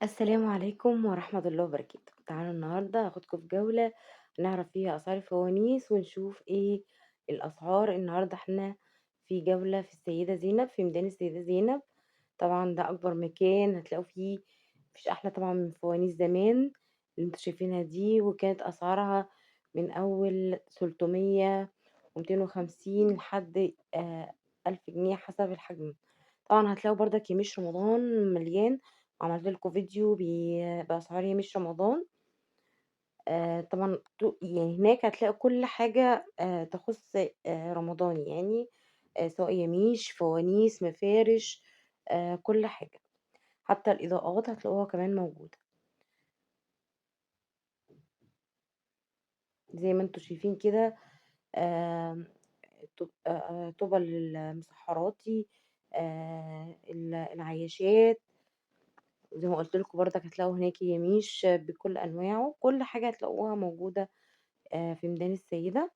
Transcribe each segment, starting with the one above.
السلام عليكم ورحمة الله وبركاته. تعالوا النهاردة هاخدكم في جولة نعرف فيها أسعار الفوانيس ونشوف ايه الأسعار. النهاردة احنا في جولة في السيدة زينب، في ميدان السيدة زينب. طبعا ده أكبر مكان هتلاقوا فيه، مفيش أحلى طبعا من فوانيس زمان اللي انتوا شايفينها دي، وكانت أسعارها من أول تلتمية ومتين وخمسين لحد 1000 جنيه حسب الحجم. طبعا هتلاقوا برضك يميش رمضان مليان، عملت لكم فيديو بأسعار يميش رمضان. طبعا هناك هتلاقوا كل حاجة تخص رمضان، سواء يميش، فوانيس، مفارش، كل حاجة، حتى الإضاءات هتلاقوها كمان موجودة زي ما انتوا شايفين كده. طوبة للمسحراتي، العياشات، زي ما قلت لكم برضك هتلاقوا هناك يميش بكل انواعه، كل حاجه هتلاقوها موجوده في ميدان السيده.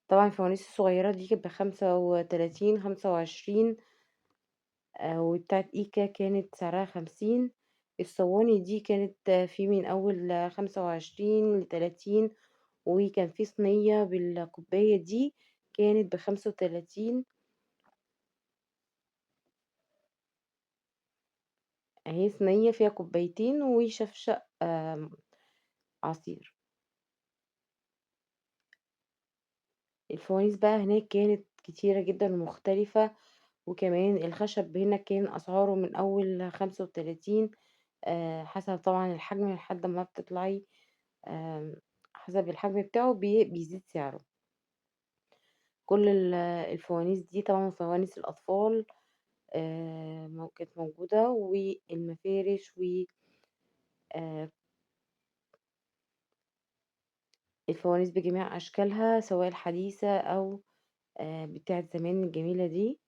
طبعا الفوانيس الصغيره دي كانت ب35، 25، وبتاعت ايكا كانت سعرها 50. الصواني دي كانت في من اول 25 ل30، وكان في صينيه بالكوبايه دي كانت ب35. اهي صينية فيها كوبايتين وشفشق عصير. الفوانيس بقى هناك كانت كتيرة جدا ومختلفة، وكمان الخشب هنا كان أسعاره من أول 35، حسب طبعا الحجم لحد ما بتطلعي، حسب الحجم بتاعه بيزيد سعره. كل الفوانيس دي طبعا فوانيس الأطفال، كانت موجودة، والمفارش و، الفوانيس بجميع أشكالها سواء الحديثة أو، بتاعة زمان الجميلة دي.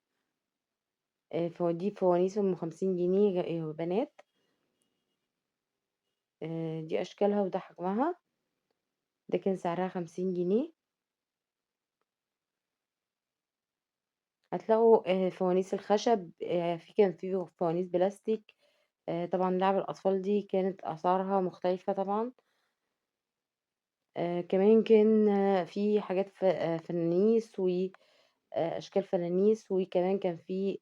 دي فوانيس أم 50 جنيه بنات. دي أشكالها وده حجمها، ده كان سعرها 50 جنيه. هتلاقوا فوانيس الخشب، كان في فوانيس بلاستيك. طبعا لعب الأطفال دي كانت أسعارها مختلفة طبعا. كمان كان في حاجات فنانيس و، أشكال فنانيس، وكمان كان في،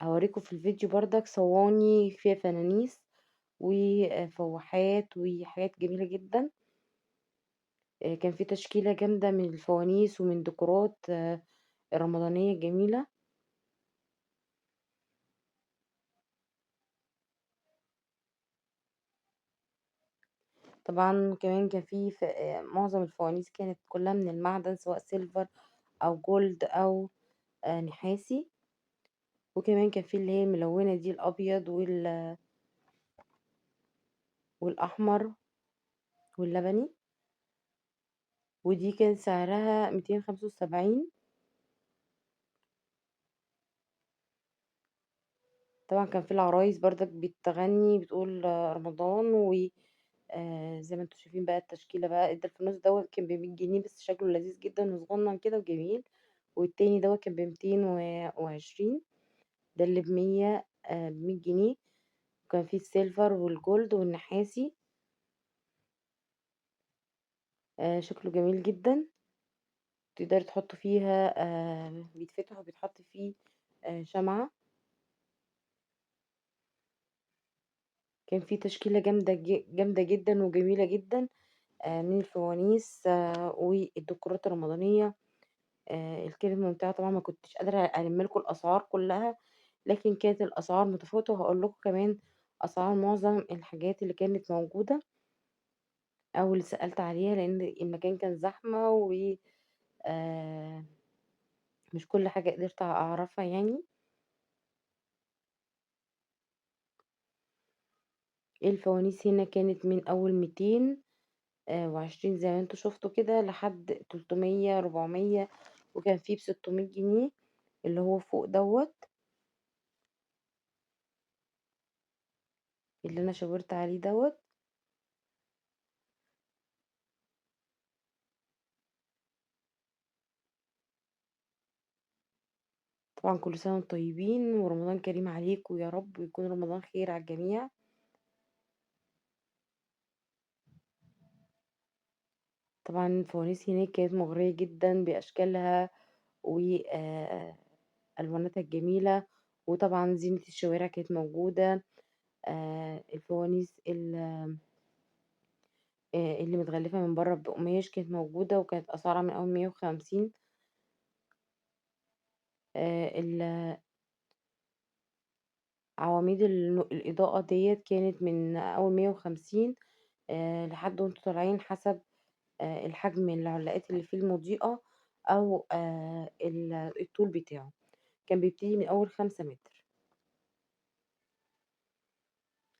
هوريكم في الفيديو بردك صواني فيها فنانيس وفواحات وحاجات جميلة جدا. كان في تشكيلة جامدة من الفوانيس ومن ديكورات، الرمضانية الجميلة. طبعا كمان كان في معظم الفوانيس كانت كلها من المعدن، سواء سيلفر او جولد او، نحاسي. وكمان كان في اللي هي الملونة دي، الابيض والاحمر واللبني، ودي كان سعرها 275. طبعا كان في العرايس برضك بتغني بتقول رمضان، و، زي ما انتم شايفين بقى التشكيلة بقى. ده الفانوس دوت كان بمية جنيه بس شكله لذيذ جدا وصغنن كده وجميل. والتاني دوت كان بمتين وعشرين، ده اللي بمية جنيه. وكان فيه السيلفر والجولد والنحاسي، شكله جميل جدا. تقدري تحطوا فيها، بيتفتح وبيتحط فيه، شمعة. كان في تشكيلة جامدة جدا وجميلة جدا، من الفوانيس، والديكورات الرمضانية. الكلمة ممتعة طبعا، ما كنتش قادرة ألم لكم الأسعار كلها، لكن كانت الأسعار متفاوتة، وهقول لكم كمان أسعار معظم الحاجات اللي كانت موجودة أو اللي سألت عليها، لأن المكان كان زحمة و، مش كل حاجة قدرت أعرفها. الفوانيس هنا كانت من أول ميتين، وعشرين زي ما انتوا شفتوا كده لحد 300، 400، وكان فيه بستمية جنيه اللي هو فوق دوت اللي انا شاورت عليه دوت. طبعا كل سنة وانتم طيبين ورمضان كريم عليكم يا رب، ويكون رمضان خير على الجميع. طبعا الفوانيس هناك كانت مغرية جدا بأشكالها وألواناتها الجميلة، وطبعا زينة الشوارع كانت موجودة. الفوانيس اللي متغلفة من بره بقماش كانت موجودة، وكانت أسعارها من أول 150. عواميد الإضاءة ديت كانت من أول 150، لحد وانتوا طالعين حسب الحجم العلاقات اللي فيه المضيئة أو الطول بتاعه. كان بيبتدي من أول 5 متر.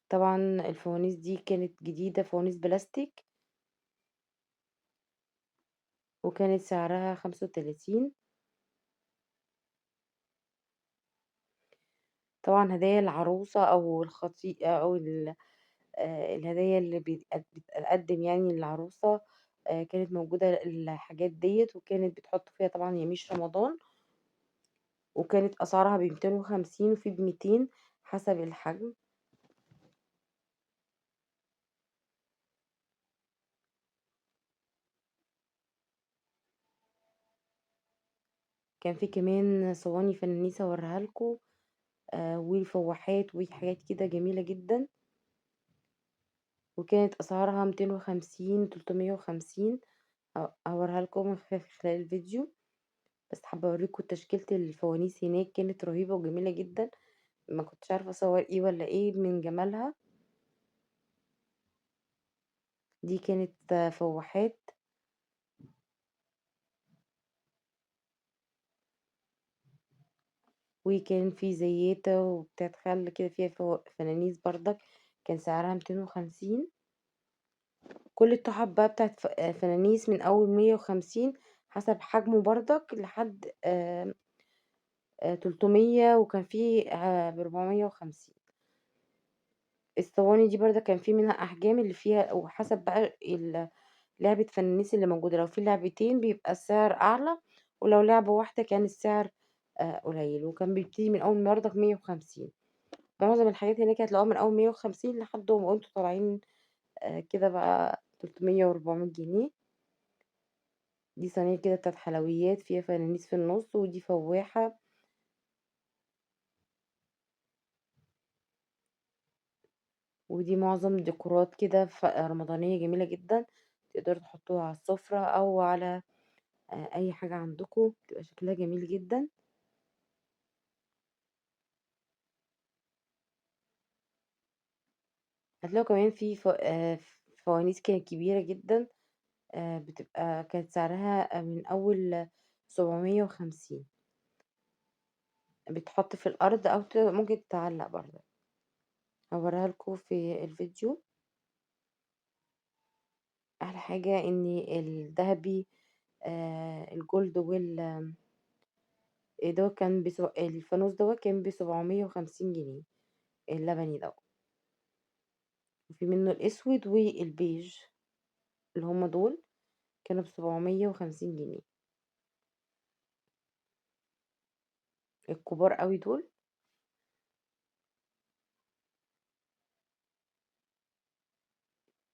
طبعا الفوانيس دي كانت جديدة، فوانيس بلاستيك، وكانت سعرها 35. طبعا هدايا العروسة أو الخطيئة أو الهدايا اللي بتقدم للعروسة، كانت موجودة الحاجات ديت، وكانت بتحط فيها طبعا يميش رمضان، وكانت أسعارها بميتين وخمسين وفي بميتين حسب الحجم. كان في كمان صواني فنانيس اوريها لكم، وفواحات وحاجات كده جميلة جدا، وكانت أسعارها 250، 350. هوريها لكم في خلال الفيديو، بس حابة أوريكم تشكيلة الفوانيس هناك كانت رهيبة وجميلة جدا، ما كنتش عارفة أصور إيه ولا إيه من جمالها. دي كانت فواحات. وكان في زياتة وبتاعت خل كده فيها فوانيس بردك، كان سعرها 250. كل التحف بقى بتاعت فوانيس من أول 150 حسب حجمه بردك لحد، 300، وكان في، 450. الصواني دي بردك كان في منها أحجام اللي فيها، وحسب بقى لعبة فوانيس اللي موجودة، لو في لعبتين بيبقى السعر أعلى، ولو لعبة واحدة كان السعر، قليل. وكان بيبتدي من أول بردك 150. معظم الحاجات هناك هتلاقوها من أول 150 لحد ما انتوا طالعين، كده بقى تلتمية وأربعمية جنيه. دي صينية كده بتاعت حلويات فيها فوانيس في النص، ودي فواحة. ودي معظم ديكورات كده رمضانية جميلة جدا، تقدروا تحطوها على السفرة أو على، أي حاجة عندكم، بتبقى شكلها جميل جدا. هتلاقوا كمان في فوانيس كانت كبيرة جدا، بتبقى كانت سعرها من أول 750، بتحط في الأرض أو ممكن تتعلق برضه، هوريها لكم في الفيديو. أحلى حاجة إن الذهبي، الجولد وال، ده كان الفانوس ده كان 750 جنيه، اللبني ده، وفي منه الأسود والبيج اللي هما دول كانوا 750 جنيه، الكبار قوي دول.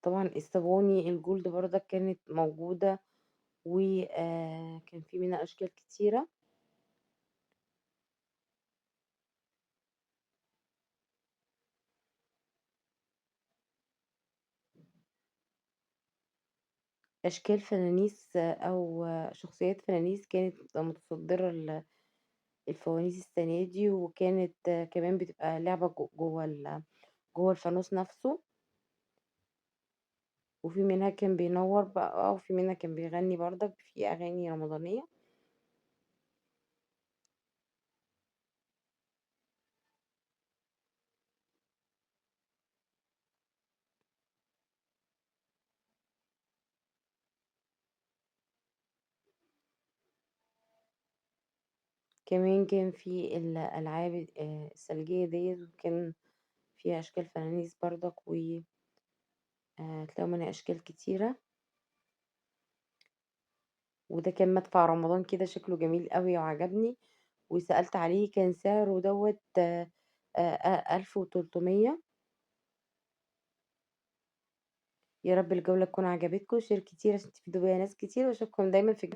طبعا الصواني الجولد برضك كانت موجودة، وكان في منها أشكال كتيرة. أشكال فوانيس أو شخصيات فوانيس كانت متصدرة الفوانيس السنة دي، وكانت كمان بتبقى لعبة جوه الفانوس نفسه، وفي منها كان بينور بقى، وفي منها كان بيغني برضك في أغاني رمضانية. كمان كان في الألعاب، الثلجية ديت، وكان فيها أشكال فوانيس برضك، و، هتلاقوا منها أشكال كتيرة. وده كان مدفع رمضان كده شكله جميل قوي وعجبني، وسألت عليه كان سعره دوّة 1300. يا رب الجولة تكون عجبتكم، share كتير عشان تفيدوا بيها ناس كتير، وأشوفكم دايمًا في